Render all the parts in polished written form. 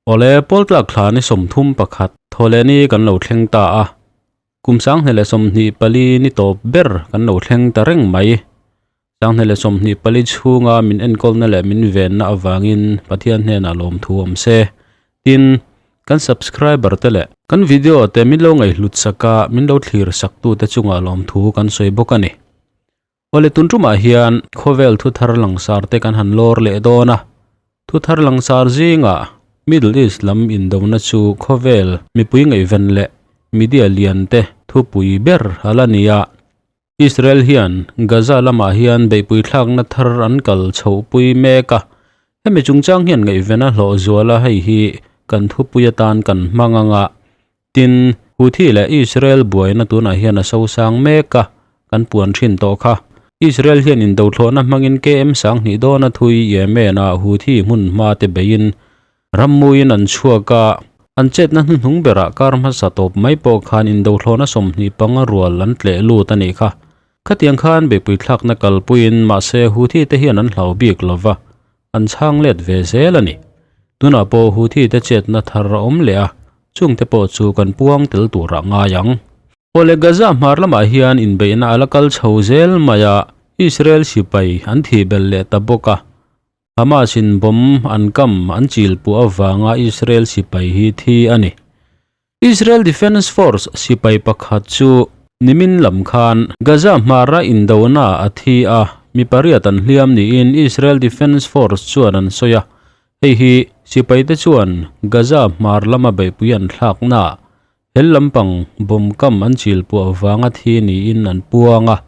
Awle, Pawltlak thla ni 31 thawhlehni kan lo thleng ta a, kum 2024 ni tawp ber kan lo thleng ta reng mai. 2024 chhunga min enkawlna leh min venna avangin Pathian hnenah lawmthu awm se. Tin, kan subscriber te leh kan video te min lo ngaihhlut sak a, min lo thlir sak tute chungah lawmthu kan sawi bawk a ni. Awle tun tumah hian khawvel thu thar langsar te kan han lawr leh dawn a, thu thar langsar zingah Middle East lam indona chu khawvel mipui ngaihven leh media lian te thupui ber a la ni a. Israel hian Gaza lamah hian beihpui thlakna thar an kal chhohpui mek a, hemi chungchang hian ngaihven a hlawh zual a, hei hi kan thupui atan kan hmang ang a. Tin, Houthi leh Israel buaina tunah hian a sosang mek a, kan puan thin tawh kha. Israel hian indothlawhna hmangin KM 2000 dawna thui Yemen-a Houthi hmun hma te beiin rammuiin an chhuak a, an chetna hnuhnung berah kar hmasa tawp mai pawh khan indothlawhna 25 rual an tleh lut a nih kha. Khatiang khan beihpui thlakna kalpuiin mahse Houthi te hian an hlau bik lova, an chhang let ve zel a ni. Tunah pawh Houthi te chetna thar a awm leh a, chungte pawh chu kan puang tel turah ngai ang. Awle Gaza hmar lamah hian inbeihna a la kal chho zel mai a, Israel sipai an thih belh leh ta bawk a. Hamas in bomb an kam an chil puah avanga Israel sipai hi thi a ni. Israel Defense Force sipai pakhat chu nimin lam khan Gaza hmara indona a thi a, mi pariat an hliam niin Israel Defense Force chuan an sawi a. Hei hi sipaite chuan Gaza hmar lama beihpui an thlaknaah hel lampang bomb kam an chil puah vanga thi niin an puang a.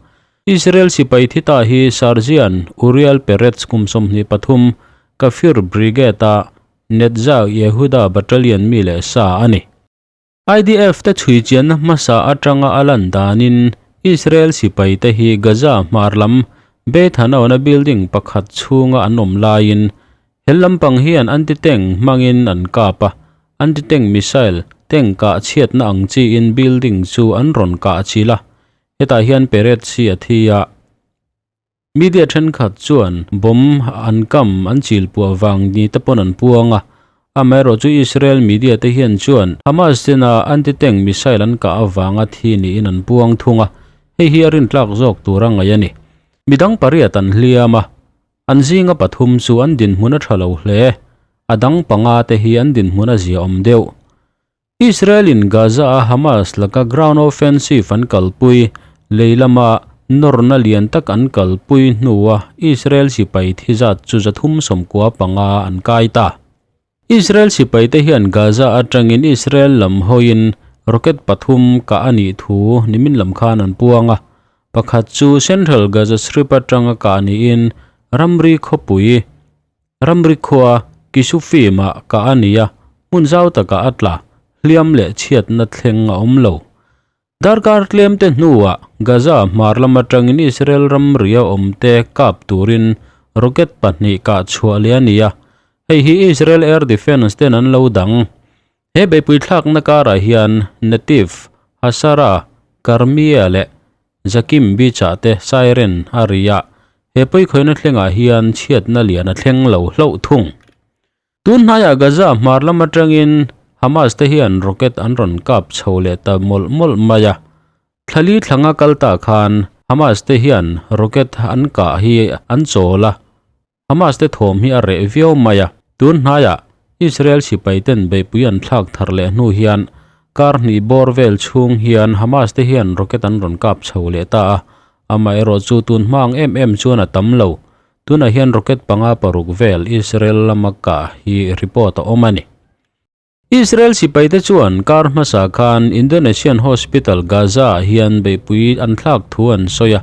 Israel sipai thi ta hi Sergeant Uriel Peretz kum 23, Kafir Brigade-a Netzach Yehuda Battalion mi leh sa a ni. IDF te chhui chianna hmasa atanga a lan danin Israel sipai te hi Gaza hmar lam Beit Hanoun-a building pakhat chhunga an awm laiin hel lampang hian anti-tank hmangin an kap a, anti-tank missile tank kah chhiatna ang chiin building chu an rawn kah chilh a, hetah hian Peretz hi a thi a. Media thenkhat chuan bomb an kam an chil puah vang ni te pawn an puang a, amaherawh chu Israel media te hian chuan Hamas tena anti-tank missile an kah avanga thi niin an puang thung a, hei hi a rintlak zawk tur a ngaih a ni. Midang pariat an hliam a, an zinga pathum chu an dinhmun a tha lo hle, a dang panga te hi an dinhmun a ziaawm deuh. Israel in Gaza a Hamas laka ground offensive an kalpui, lei lama nawrna lian tak an kalpui hnua Israel sipai thi zat chu 395 an kai ta. Israel sipai te hian Gaza atangin Israel lam hawiin rocket pathum kah a nih thu nimin lam khan an puang a, pakhat chu Central Gaza Strip atanga kah niin ramri khawpui Ramri khua Kisufim-ah kah a ni a, hmun zau takah a tla, hliam leh chhiatna thleng a awm lo. Darkar tlemte hnuah Gaza hmar lam atangin Israel ramria awmte kap turin rocket pahnih kah chhuah leh a ni a, hei hi Israel Air Defence ten an lo dang. He beihpui thlakna karah hian Native, Hasara, Karmia leh Zakim Beach-ah te siren a ri a, he pawikhawina thlengah hian chhiatna lian a thleng lo hlauh thung. Tun hnaiah Gaza hmar lam atangin Hamas te hian rocket an rawn kap chho leh ta mawlh mawlh mai a. Thlali thlanga kal ta khan Hamas te hian rocket an kah hi an chawl a, Hamas te thawm hi a reh viau mai a, tun hnaiah Israel sipai ten beihpui an thlak thar leh hnu hian kar hnih bawr vel chhung hian Hamas te hian rocket an rawn kap chho leh ta a, amaherawh chu tun hma ang em em chuan a tam lo. Tunah hian rocket panga paruk vel Israel lama kah hi report a awm a ni. Israel sipaite chuan kar hmasa khan Indonesian hospital Gaza-ah hian beihpui an thlak thu an sawi a.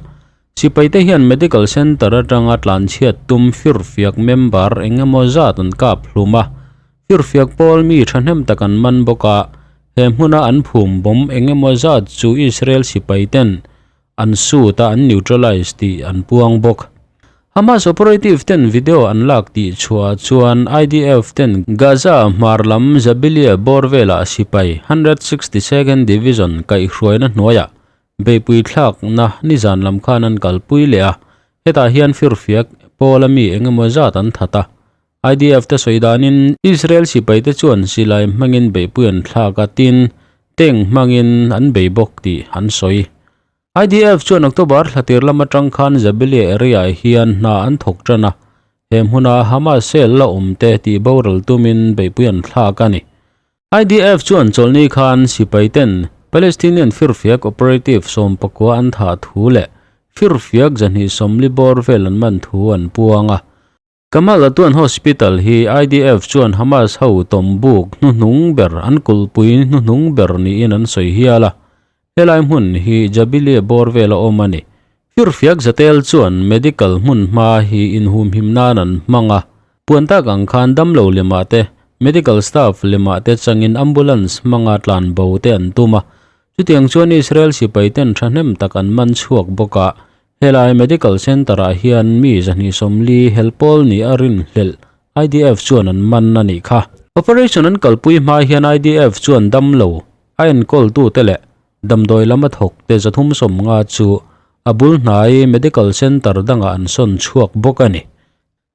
Sipaite hian medical center atanga tlanchhiat tum firfiak member eng emaw zat an kap hlum a. Firfiak pawl mi thahnem tak an man bawk a, he hmuna an phum bomb eng emaw zat chu Israel sipaiten an suit a an neutralize tih an puang bawk. Hamas operative ten video an lak tih chhuah chuan IDF ten Gaza hmar lam Jabilia bawr velah sipai 162nd Division kaihhruaina hnuaiah beihpui thlakna nizan lam khan an kalpui leh a, hetah hian firfiak pawla mi engemaw zat an that a. IDF te sawi danin Israel sipaite chuan silai hmangin beihpui an thlak a, tin, tank hmangin an bei bawk tih an sawi. IDF chuan October thla tir lam atang khan Jabalia area ah hian hna an thawk tan a, he hmuna Hamas cell la awm te tih boral tumin beihpui an thlak a ni. IDF chuan chawlhni khan sipai ten Palestinian firfiak operative 19 an thah thu leh firfiak 240 bawr vel an man thu an puang a. Kamal Adwan Hospital hi IDF chuan Hamas ho tawmbuk hnuhnung ber an kulhpui hnuhnung ber niin an sawi hial a. Helai hmun hi Jabilia bawr vela awm a ni. Firfiak Zatel chuan medical hmun hma hi inhumhim nan an hmang a. Puan tak ang khan damlo lemah te, medical staff lemah te changin ambulance hmanga tlan bo te an tum a. Chutiang chuan Israel sipai ten thahnem tak an man chhuak bawk a. Helai Medical Centre ah hian mi 240 helpawl ni a rinhlelh IDF chuan an man a nih kha. Operation an kalpui hma hian IDF chuan damlo a enkawltute leh damdawi lama thawkte 350 chu a bul hnai Medical Centre dangah an sawn chhuak bawk a ni.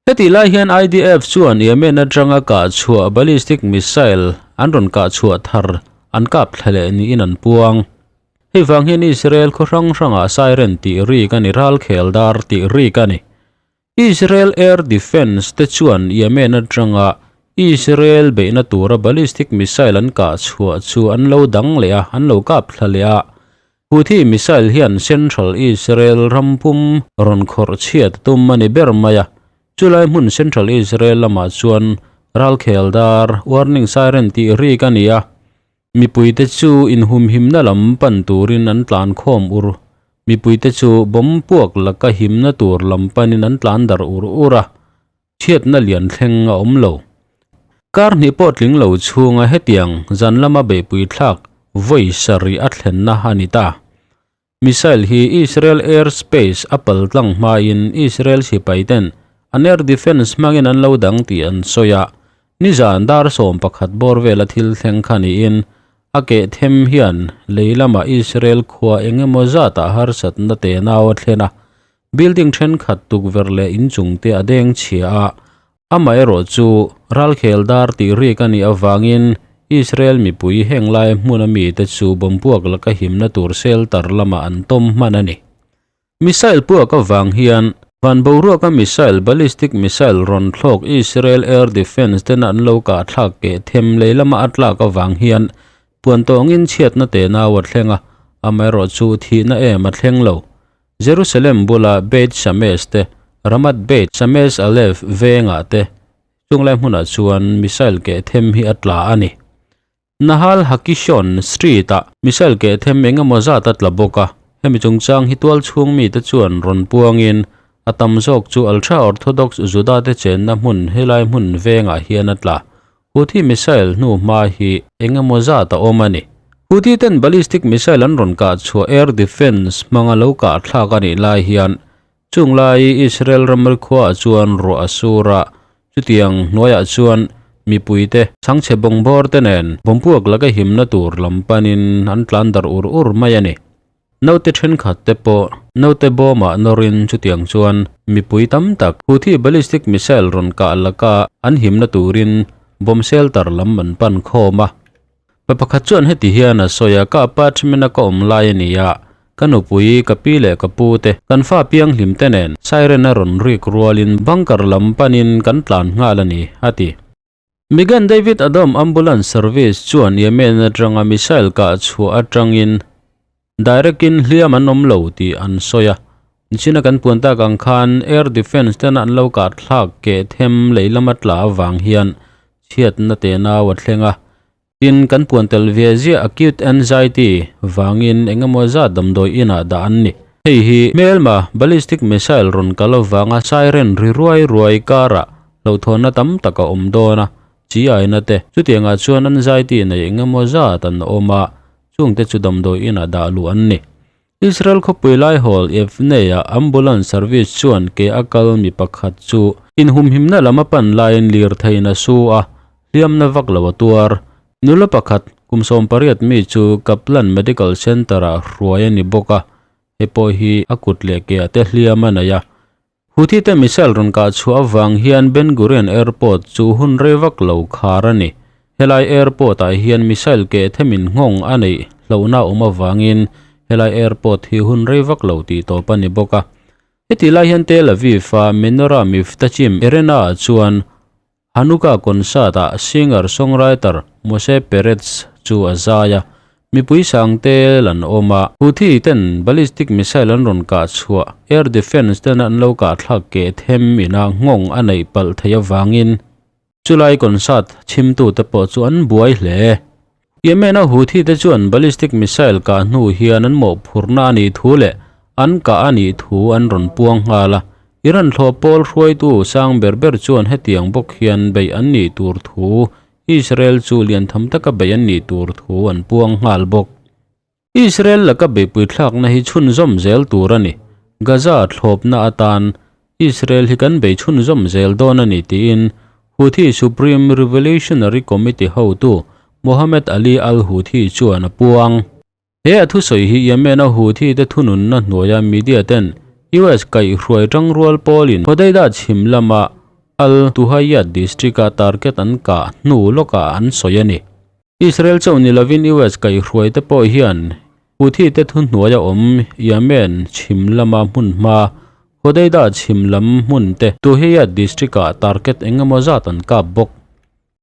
Hetih lai hian IDF chuan Yemen atanga kah chhuah ballistic missile an rawn kah chhuah thar an kap thla leh niin an puang. Hei vang hian Israel khaw hrang hrangah siren tih rik a ni, ralkhel dar tih rik a ni. Israel Air Defence te chuan Yemen atanga Israel beihna tura ballistic missile an kah chhuah chu an lo dang leh a, an lo kap thla leh a. Houthi missile hian Central Israel ram pum rawn khawrh chhiat tum a ni ber mai a, chulai hmun Central Israel lamah chuan ralkhel dar, warning siren tih rik a ni a, mipuite chu inhumhimna lam pan turin an tlan khawm ur. Mipuite chu bomb puak laka himna tur lam panin an tlan dar ur ur a, chhiatna lian thleng a awm lo. Kar hnih pawh tling lo chhunga hetiang zan lama beihpui thlak vawi sarih a thlenna a ni ta. Missile hi Israel air space a pal tlang hmain Israel sipai ten an air defence hmangin an lo dang tih an sawi a, nizan dar 11 bawr vela thil thleng kha niin a keh them hian lei lama Israel khua eng emaw zatah harsatna tenau a thlen a, Building thenkhat tukverh leh inchung te a deng chhia a, amaherawh chu ralkhel dar tih rik a nih avangin Israel mipui heng lai hmuna mite chu bomb puak laka himna tur shelter lamah an tawm hman a ni. Missile puak avang hian van boruaka missile ballistic missile rawn thlawk Israel air defence tena an lo kah thlak keh them lei lama a tlak avang hian puan tawngin chhiatna tenau a thleng a, amaherawh chu thihna em a thleng lo. Jerusalem bula Beit Shamesh te, Ramat Beit Shamesh Aleph vengah te chunglai hmunah chuan missile keh them hi a tla a ni. Nahal Hakishon Street-ah missile keh them eng emaw zat a tla bawk a, hemi chungchang hi tual chhung mite chuan rawn puangin a tam zawk chu Ultra-Orthodox Juda te chenna hmun helai hmun vengah hian a tla. Houthi missile hnu hma hi eng emaw zat a awm a ni. Houthi ten ballistic missile an rawn kah chhuah air defence hmanga lo kah thlak a nih lai hian chung lai Israel ramri khuaah chuan ruah a sur a, chutiang hnuaiah chuan mipuite chhangchhe bawngbawr te nen bawmpuak laka himna tur lam panin an tlan darh ur ur mai a ni. Naute thenkhat te pawh naute bawmah nawrin chutiang chuan mipui tam tak Houthi ballistic missile rawn kah laka an himna turin bomb shelter lam an pan khawm a. Pa pakhat chuan heti hian a sawi a, Ka apartment a ka awm lai a ni a, ka nupui, ka pi leh ka pu te, kan fa pianghlim te nen siren a rawn rik rualin bunker lam panin kan tlan nghal a ni, a ti. Megan David Adom Ambulance Service chuan Yemen atanga missile kah chhuah atangin direct in hliam an awm lo tih an sawi a. Nichina kan puan tak ang khan air defence tena an lo kah thlak keh them lei lama tla avang hian chhiatna tenau a thleng a. Tin, kan puan tel ve ziah acute anxiety vangin eng emaw zat damdawi inah dah an ni. Hei hi hmelma ballistic missile rawn kal avanga siren ri ruai ruai karah hlauhthawnna tam tak a awm dawn a, chi aina te chutiangah chuan anxiety nei eng emaw zat an awm a, chungte chu damdawi inah dah luh an ni. Israel khawpui laihawl Yavneh-ah ambulance service chuan ke a kal mi pakhat chu inhumhimna lam a pan laiin lirtheiin a su a, hliamna vak lo a tuar. Nula pakhat, kum 18 mi chu Kaplan Medical Center-ah hruai a ni bawk a, hei pawh hi a kut leh ke ah te hliam a nei a. Houthi te missile rawn kah chhuah avang hian Ben Gurion Airport chu hun rei vak lo khar a ni. Helai airport ah hian missile keh themin nghawng a neih hlauhna awm avangin helai airport hi hun rei vak lo tih tawp a ni bawk a. Heti lai hian Tel Aviv a Menora Miftachim Arena ah chuan Hanukkah concert ah singer-songwriter Moshe Peretz chu a zai a, mipui sang tel an awm a. Houthi ten ballistic missile an rawn kah chhuah air defence ten an lo kah thlak keh them ina nghawng a neih palh theih avangin Chulai concert chhimtute pawh chu an buai hle. Yemen-a Houthi-te chuan ballistic missile kah hnu hian an mawhphurhna a nih thu leh an kah a nih thu an rawn puang nghal a. Iran thlawh pawl hruaitu sang ber ber chuan hetiang bawk hian beih an nih tur thu Israel chu lian tham taka beih an nih tur thu an puang nghal bawk. Israel laka beihpui thlakna hi chhunzawm zel tur a ni. Gaza thlawpna atan Israel hi kan bei chhunzawm zel dawn a ni tiin Houthi Supreme Revolutionary Committee hotu Mohammed Ali al-Houthi chuan a puang. He a thusawi hi Yemen-a Houthi te thununna hnuaia media ten US kaihhruai tangrual pawlin Hodeidah chhim lama Al-Tuhayyat district-a target an kah hnu lawkah an sawi a ni. Israel chauh ni lovin US kaihhruai te pawh hian Houthi te thuhnuaia awm Yemen chhim lama hmun hma, Hodeidah chhim lam hmun te Tuhiyat district-ah target eng emaw zat an kap bawk.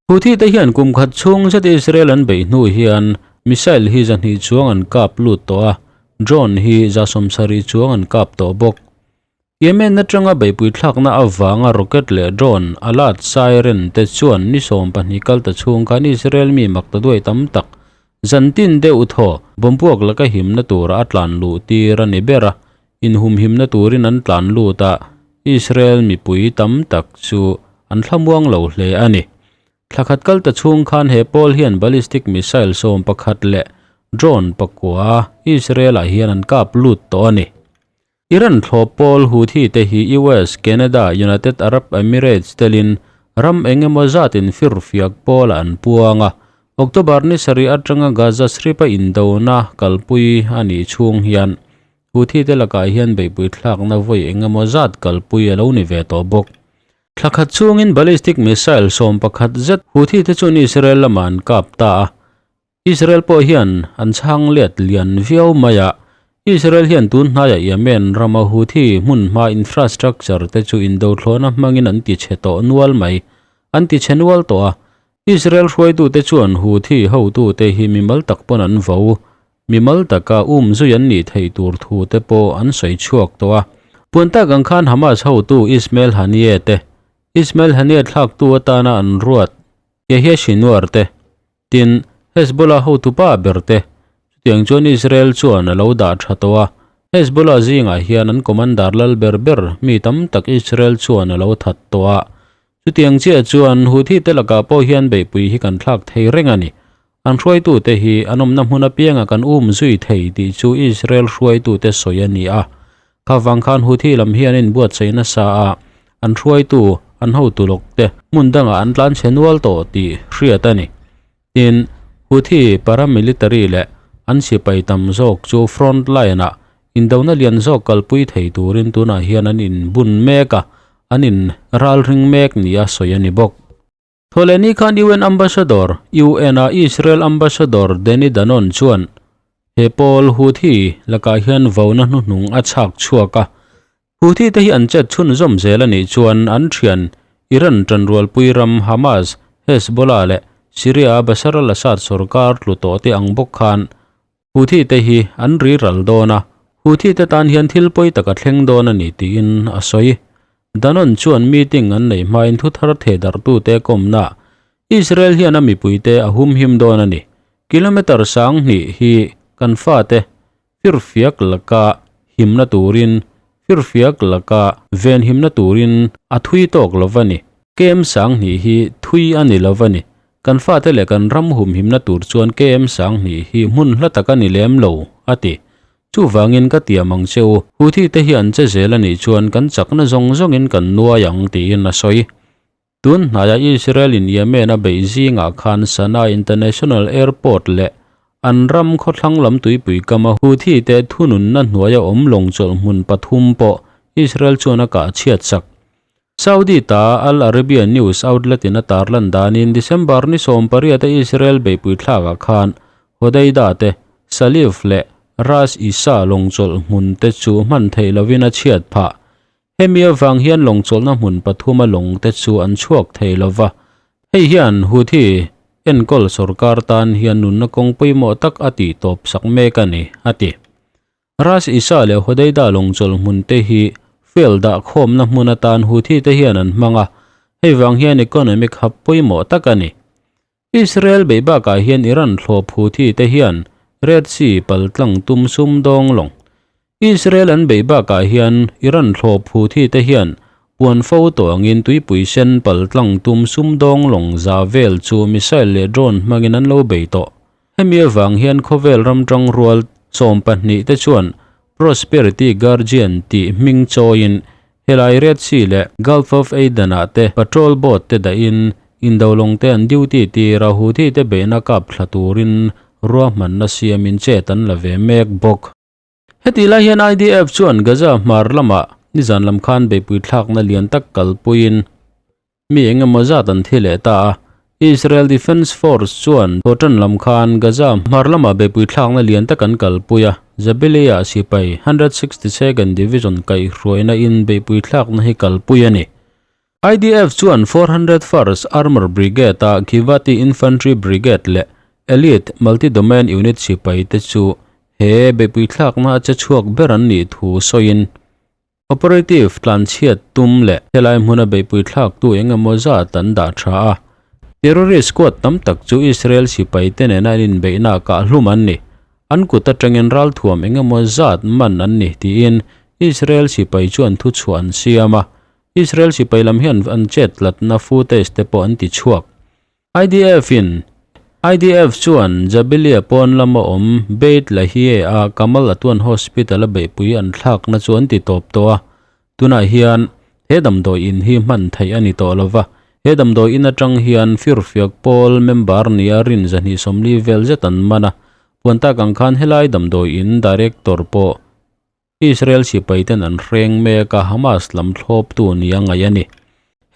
Houthi te hian kum khat chhung zet Israel an beih hnu hian missile hi 200 chuang an kap lut tawh a, drone hi 70 chuang an kap tawh bawk. Yemen atanga beihpui thlakna avanga rocket leh drone alert siren te chuan ni 12 kal ta chhung khan Israel mi makta duai tam tak zantin deuh thaw bomb-puak laka himna tura a tlan luh tir a ni ber a, inhumhimna turin an tlan lut a, Israel mipui tam tak chu an thlamuang lo hle a ni. Thla khat kal ta chhung khan he pawl hian ballistic missile 11 leh drone pakua Israel-ah hian an kap lut tawh a ni. Iran thlawp pawl Houthi te hi US, Canada, United Arab Emirates telin ram eng emaw zatin firfiak pawlah an puang a. October ni sarih atanga Gaza Strip-a indona kalpui a nih chhung hian Houthi te lakah hian beihpui thlakna vawi eng emaw zat kalpui a lo ni ve tawh bawk. Thla khat chhungin ballistic missile 11 zet Houthi te chuan Israel lamah an kap ta a. Israel pawh hian an chhang let lian viau mai a, Israel hian tun hnaiah Yemen rama Houthi hmun hma infrastructure te chu indothlawhna hmangin an ti chhe tawh nual mai, an ti chhe nual tawh a. Israel hruaitute chuan Houthi hotute hi mimal tak pawn an vo, mimal taka um zui an nih theih tur thu te pawh an sawi chhuak tawh a. Puan tak ang khan Hamas hotu Ismail Haniyeh te, Ismail Haniyeh thlaktu atana an ruat Yahya Sinwar te, Tin, Hezbollah hotu pa ber te, chutiang chuan Israel chuan a lo dah tha tawh a. Hezbollah zingah hian an commander lal ber ber mi tam tak Israel chuan a lo that tawh a. Chutiang chiah chuan Houthi te lakah pawh hian beihpui hi kan thlak thei reng a ni. An hruaitute hi an awmna hmun apianga kan um zui thei tih chu Israel hruaitute sawi a ni a. Kha vang khan Houthi lam hi an inbuatsaih nasa a, an hruaitu, an hotu lawk te hmun dangah an tlan chhe nual tawh tih hriat a ni. Tin, Houthi paramilitary leh an sipai tam zawk chu front line-ah indona lian zawk kalpui thei turin tunah hian an inbun mek a, an in ralring mek nia sawi a ni bawk. Thawhlehni khan UN Ambassador, UN-a Israel Ambassador Danny Danon chuan he pawl Houthi lakah hian vauna hnuhnung a chhak chhuak a. Houthi te hi an chet chhunzawm zel a nih chuan an thian Iran tanrualpui ram Hamas, Hezbollah leh Syria-a Bashar al-Assad sorkar tlu tawh te ang bawk khan Houthi te hi an ri ral dawn a, Houthi te tan hian thil pawi tak a thleng dawn a ni tiin a sawi. Danon chuan meeting an neih hmain thu thar theh darhtute kawmna Israel hian a mipuite a humhim dawn a ni. Kilometre 2000 hi kan fate firfiak laka himna turin firfiak laka venhimna turin a thui tawk lo va ni. KM 2000 hi thui a ni lo va ni. Kan fate leh kan ram humhimna tur chuan KM 2000 hi hmun hla tak a ni lem lo, a ti. Chuvangin ka tiam ang che u, Houthi te hi an che zel a nih chuan kan chakna zawng zawngin kan nuai ang, tiin a sawi. Tun hnaiah Israel in Yemen a beih zingah khan Sanaa International Airport leh an ram khawthlang lam tuipui kama Houthi te thununna hnuaia awm lawng chawlh hmun pathum pawh Israel chuan a kah chhiat sak. Saudi ta Al Arabiya news outlet in a tarlan danin December ni 18 a Israel beihpui thlakah khan Hodeidah te, Salif leh Ras Isa lawngchawlh hmun te chu hman theih lovin a chhiat phah. Hemi avang hian lawngchawlhna hmun pathuma lawng te chu an chhuak thei lova. Hei hian Houthi enkawl sorkar tan hian nunna kawng pawimawh tak a tih tawp sak mek a ni, a ti. Ras Isa leh Hodeidah lawngchawlh hmun te hi fuel dah khawmna hmun atan Houthi te hian an hmang a, hei vang hian economic hub pawimawh tak a ni. Israel beih bakah hian Iran thlawp Houthi te hian Red Sea paltlang tum sumdawng lawng. Israel an beih bakah hian Iran thlawp Houthi te hian puan fo tawh angin tuipui sen paltlang tum sumdawng lawng za vel chu missile leh drone hmangin an lo bei tawh. Hemi avang hian khawvel ram tangrual 12 te chuan Prosperity Guardian tih hming chawiin helai Red Sea leh Gulf of Aden-ah te patrol boat te dahin indolawng te an duty tir a, Houthi te beihna kap thla turin ruahmanna siamin chet an la ve mek bawk. Heti lai hian IDF chuan Gaza hmar lamah nizan lam khan beihpui thlakna lian tak kalpuiin Mi eng emaw zat an thi leh ta a, Israel Defense Force chuan Thawhtan lam khan Gaza hmar lamah beihpui thlakna lian tak an kalpui a, Jabaliyah sipai 162nd Division kaihhruaina in beihpui thlakna hi kalpui a ni. IDF chuan 401st Armour Brigade-a Givati Infantry Brigade leh Elite Multi-Domain Unit sipai te chu he beihpui thlakna a che chhuak ber an nih thu sawiin, Operative tlanchhiat tum leh helai hmuna beihpui thlaktu eng emaw zat an dah tha a. Terrorist squad tam tak chu Israel sipai te nena an inbeihna kah hlum an ni. An kut atangin ralthuam eng emaw zat man an ni tiin Israel sipai chuan thuchhuah an siam a. Israel sipai lam hian an chet tlatna footage te pawh an ti chhuak. IDF in IDF chuan Jabaliyah pawn lama awm Beit Lahie-a Kamal Atwan Hospital a beihpui an thlakna chu an ti tawp tawh a, tunah hian he damdawi in hi hman theih a ni tawh lova, he damdawi in atang hian firfiak pawl member nia rin 240 vel zet an man a, puan tak ang khan helai damdawi in director pawh Israel sipaiten an hreng mek a, Hamas lam thlawptu nia ngaih a ni.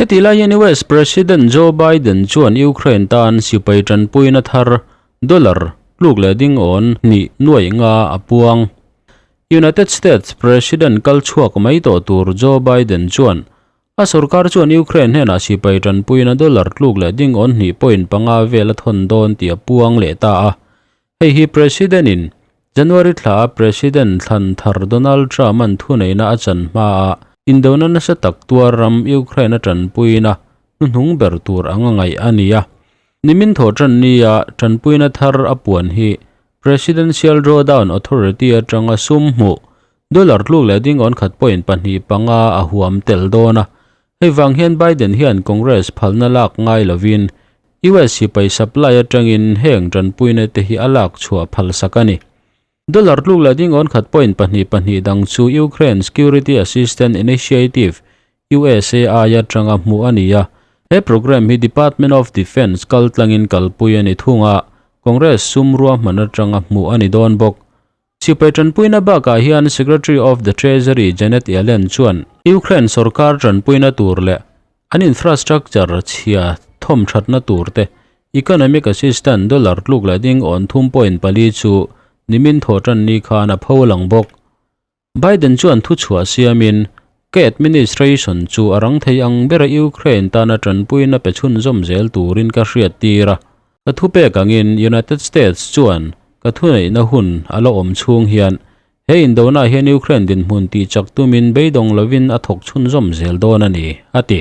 Heti lai hian US President Joe Biden chuan Ukraine tan sipai tanpuina thar dollar tluk leh ding awn hnih nuaih nga a puang. United States President kal chhuak mai tawh tur Joe Biden chuan a sorkar chuan Ukraine hnenah sipai tanpuina dollar tluk leh ding awn hnih point panga vel a thawn dawn tih a puang leh ta a. Hei hi President-in January thla a President thlan thar Donald Trump-a'n thuneihna a chan hmaah indona nasa tak tuar ram Ukraine a tanpuina hnuhnung ber tur anga ngaih a ni a. Nimin thawh tan nia tanpuina thar a puan hi Presidential Drawdown Authority atanga sum hmuh dollar tluk leh dingawn khat point pahnih panga a huam tel dawn a. Hei vang hian Biden hian Congress phalna lak ngai lovin US sipai supply atangin heng tanpuina te hi a lak chhuah phal sak a ni. Dollar tluk leh dingawn khat point pahnih pahnih dang chu Ukraine Security Assistance Initiative, USAI, atanga hmuh a ni a. He program hi Department of Defence kal tlangin kalpui a ni thung a, Congress sum ruahman atanga hmuh a ni dawn bawk. Sipai tanpuina bakah hian Secretary of the Treasury Janet Yellen chuan Ukraine sorkar tanpuina tur leh an infrastructure chhia thawm thatna tur te economic assistance dollar tluk leh ding awn thum point pali chu nimin thaw tan ni khan a pho lang bawk. Biden chuan thuchhuah siamin ka administration chu a rang thei ang bera Ukraine tana tanpuina pe chhunzawm zel turin ka hriat tir a. Ka thupek angin United States chuan ka thuneihna hun a la awm chhung hian he indona hian Ukraine dinhmun tih chak tumin beidawng lovin a thawk chhunzawm zel dawn a ni, a ti.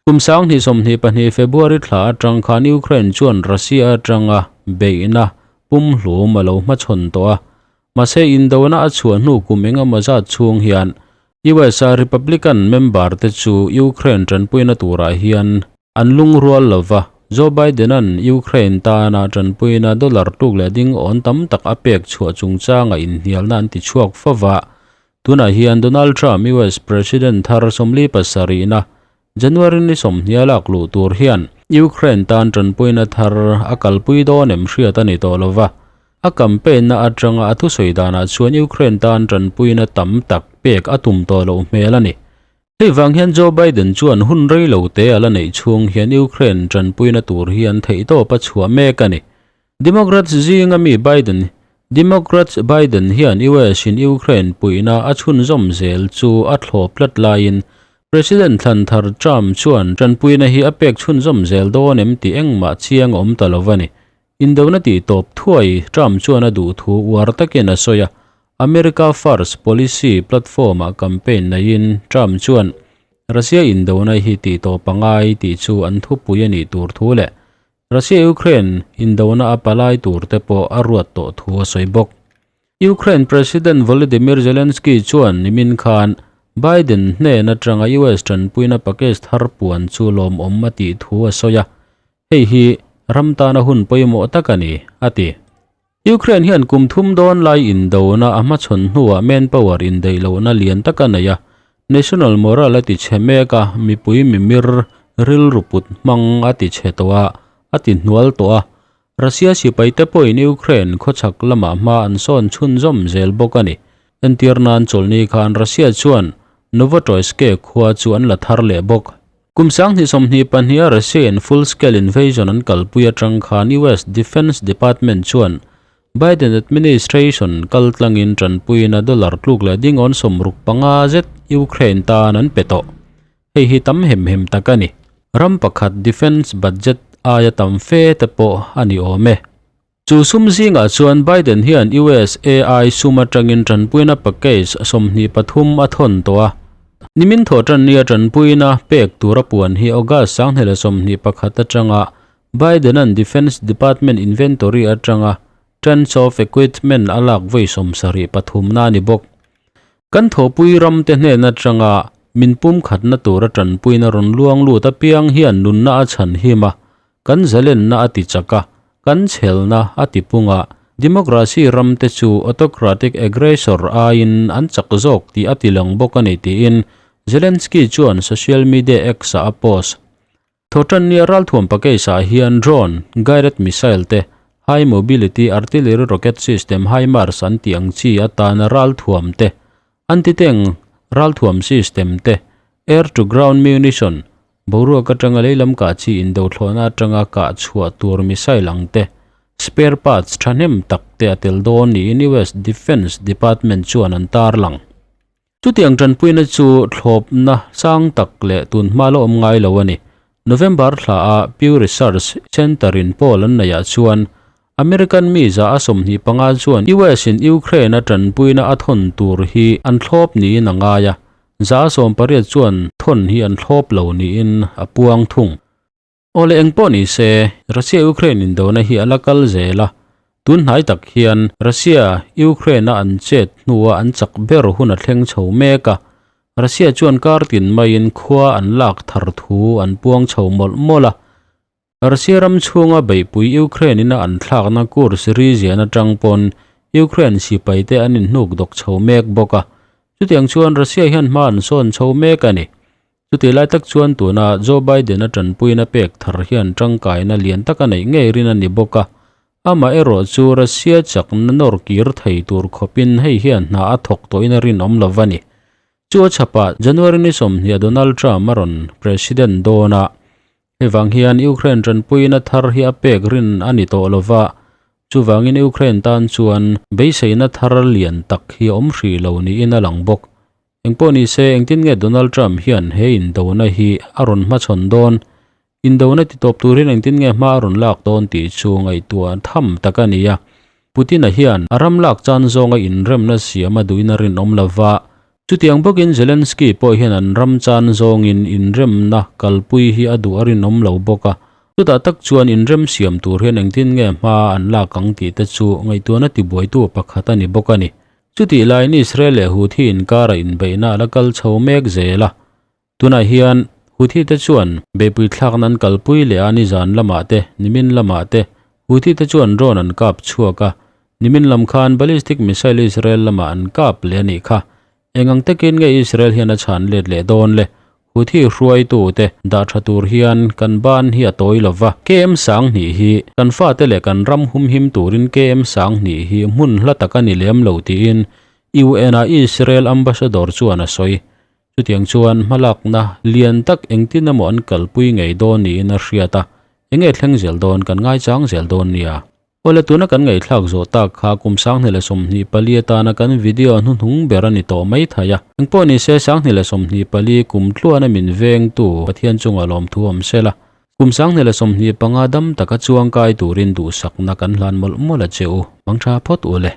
Kum 2022 February thla atang khan Ukraine chuan Russia atanga beihna pumhlum a lo hmachhawn tawh a, mahse indona a chhuah hnu kum engemaw zat chhung hian US-a Republican member te chu Ukraine tanpuina turah hian An lungrual lova, Joe Biden-a'n Ukraine tana tanpuina dollar tluk leh ding awn tam tak a pek chhuah chungchanga inhnialna an ti chhuak fo va. Tunah hian Donald Trump US President thar 47-na January ni sawmhnih a lak luh tur hian Ukraine tan tanpuina thar a kalpui dawn em hriat a ni tawh lova. A campaign-na atanga a thusawi danah chuan Ukraine tan tanpuina tam tak pek a tum tawh loh hmel a ni. Hei vang hian Joe Biden chuan hun rei lo te a la neih chhung hian Ukraine tanpuina tur hi an theihtawp a chhuah mek a ni. Democrats zinga mi Biden Democrats Biden hian US in Ukraine puihna a chhunzawm zel chu a thlawp tlat laiin President thlan thar Trump chuan tanpuina hi a pek chhunzawm zel dawn em tih engmah chiang a awm ta lo a ni. Indona tih tawp thuai Trump chuan a duh thu uar takin a sawi a, America First policy platform-ah campaign neiin Trump chuan Russia indona hi tih tawp a ngai tih chu an thupui a nih tur thu leh Russia-Ukraine indona a palai tur te pawh a ruat tawh thu a sawi bawk. Ukraine President Volodymyr Zelensky chuan nimin khan Biden hnen atanga US tanpuina package thar puan chu lawmawm a tih thu a sawi a, Hei hi ram tana hun pawimawh tak a ni, a ti. Ukraine hian kum thum dawn lai indona a hmachhawn hnuah manpower indaih lohna lian tak a nei a, national morale a ti chhe mek a, mipui mimir rilru put hmang a ti chhe tawh a, a ti hnual tawh a. Russia sipaite pawhin Ukraine khawchhak lamah hma an sawn chhunzawm zel bawk a ni. Entir nan chawlhni khan Russia chuan Novotroitske khua chu an la thar leh bawk. Kum 2022 a Russia-in full-scale invasion an kalpui atang khan US Defense Department chuan Biden administration kaltlangin tanpuina dollar tluk leh dingawn 65 zet Ukraine tan an pe tawh. Hei hi tam hem hem tak a ni. Ram pakhat defense budget aia tam fe te pawh a ni awm e. Chu sum zingah chuan Biden hian USAI sum atangin tanpuina package 23 a thawn tawh a. Nimin thawh tannia tanpuina pek tura puan hi August 2021 atanga Biden-a'n Defense Department inventory atanga tranche of equipment a lak vawi 73 na a ni bawk. Kan thawhpui ramte hnen atanga min pumkhatna tura tanpuina rawn luang lut apiang hian nunna a chhan him a, Kan zalenna a ti chak a, kan chhelna a ti pung a, democracy ramte chu autocratic aggressor aiin an chak zawk tih a ti lang bawk a ni tiin Zelensky chuan social media X-ah a post. Thawhtannia ralthuam package-ah hian drone, guided missile te, high mobility artillery rocket system HIMARS an tih ang chi atana ralthuam te, anti-tank ralthuam system te, air-to-ground munition, Boruak atanga leilam kah chi indo thlawhna atanga kah chhuah tur missile ang te, spare parts thahnem tak te a tel dawn niin US Defence Department chuan an tarlang. Chutiang tanpuina chu thlawpna sang tak leh tunhma la awm ngai lo a ni. November thla a Pew Research Center in poll an neihah chuan American mi 25 chuan US in Ukraine a tanpuina a thawn tur hi an thlawp niin a ngai a, 80% chuan thawn hi an thlawp lo niin a puang thung. Awle eng pawh ni se, Russia-Ukraine indona hi a la kal zel a, tun hnai tak hian Russia Ukraine a an chet hnua an chak ber hun a thleng chho mek a, Russia chuan kar tin maiin khua an lak thar thu an puang chho mawlh mawlh a, Russia ram chhunga beihpui Ukraine ina an thlakna Kursk region atang pawn Ukraine sipai te an inhnuk dawk chho mek bawk a. Chutiang chuan Russia hian hma an sawn chho mek a ni. Chutih lai tak chuan tuna Joe Biden a tanpuina pek thar hian tangkaina lian tak a neih ngei rin a ni bawk a. Amah erawh chu Russia chakna nawr kir thei tur khawpin hei hian hna a thawk tawhin a rinawm lo va ni. Chu a chhapah January ni 20 Donald Trump a rawn President dawn a. Hei vang hian Ukraine tanpuina thar hi a pek rin a ni tawh lova, chuvangin Ukraine tan chuan beiseina thar lian tak hi a awm hrih lo niin a lang bawk. Engpawh ni se, engtin nge Donald Trump hian he indona hi a rawn hmachhawn dawn? Indona ti tawp turin engtin nge hma a rawn lak dawn tih chu ngaihtuah tham tak a ni a. Putin-a hian a ram lak chan zawnga inremna siam a duhin a rinawm lova, Chutiang bawkin Zelensky pawh hian an ram chan zawngin inremna kalpui hi a duh a rinawm lo bawk a, chutah tak chuan inrem siam tur hian engtin nge hma an lak ang tih te chu ngaihtuahna tibuaitu pakhat a ni bawk a ni. Chutih laiin Israel leh Houthi inkara inbeihna a la kal chho mek zel a, tunah hian Houthi te chuan beihpui thlakna an kalpui leh a nizan lamah te, nimin lamah te Houthi te chuan drone an kap chhuak a, nimin lam khan ballistic missile Israel lamah an kap leh a nih kha. Engang takin nge Israel hian a chhan let leh dawn le? Houthi hruaitu te dah tha tur hian kan ban hi a tawi lova, KM 2000 hi kan fate leh kan ram humhim turin KM 2000 hi hmun hla tak a ni lem lo tiin UN-a Israel ambassador chuan a sawi. Chutiang chuan hmalakna lian tak engtin emaw an kalpui ngei dawn niin a hriat a, enge thleng zel dawn kan ngaichang zel dawn nia. Awle tuna kan ngaihthlak zawh tak kha kum 2024 atana kan video hnuhnung ber a ni tawh mai thei a. Engpawh nise 2024 kum tluana min vengtu Pathian chungah lawmthu awm sela, kum 2025 dam taka chuangkai turin duhsakna kan hlan mawlh mawlh a che u. Mangtha phawt u le.